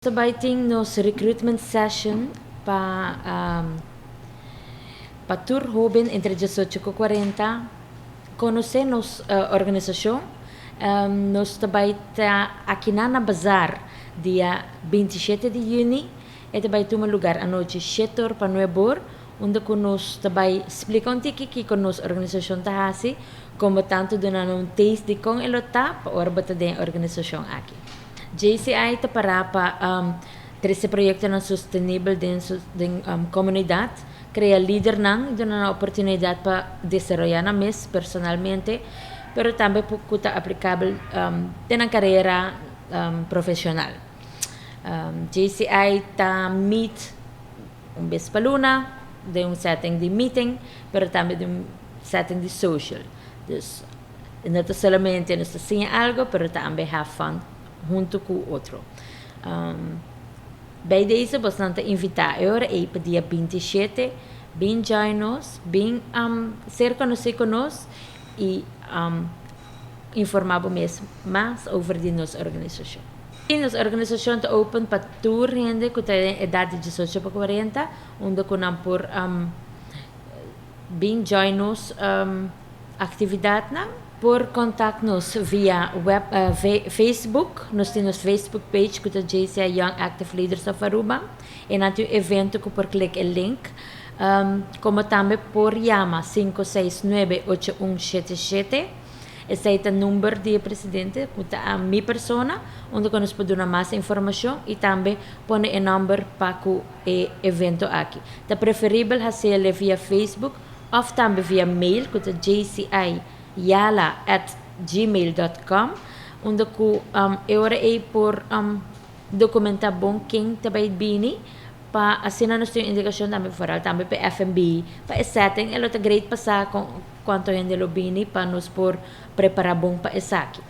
Ta bay tin nos recruitment session pa tur hoben entre 18 cu 40 conoce nos organisacion. Nos ta bay ta aki na Bazaar dia 27 di juni. E ta bay tuma lugar anochi 7 or pa 9 or, unda cu nos ta bay splica un tiki kico nos organisacion ta haci, como tanto duna un taste di con e lo ta pa ora bo ta den organisacion aki. JCI ta para pa trece proyectonan sostenibel den comunidad, crea lidernan, duna un oportunidad pa desaroya nan mes personalmente, pero tambe cu ta aplicabel den carera profesional. JCI ta meet un bes pa luna, den un setting di meeting, pero tambe den un setting di social. Dus no ta solamente nos ta siña algo, pero tambe have fun hunto cu otro. Bij deze boso ta invita awor pa dia 27, bin join nos, bin ser conoci cu nos y informa bo mes mas over di nos organisacion. Y nos organisacion ta open pa tur hende cu tin edad di 18 pa 40, unda cu nan por bin join nos actividadnan. Por contact nos via web, Facebook, nos tin Facebook page cu ta JCI Young Active Leaders of Aruba. Y na e evento cu por click e link. Como tambe por yama 569-8177. Esey ta e number di presidente, cu ta mi persona, unda nos por duna mas informacion y tambe pone e number pa e evento aki. Ta preferibel haci via Facebook of tambe via mail, cu ta jciyala@gmail.com, unda cu e ora ey por documenta bon ken ta bay bini, pa asina nos tin indicacion tambe vooral tambe pa F&B, pa e setting, e lo ta great pa sa cuanto hende lo bini pa nos por prepara bon pa esaki.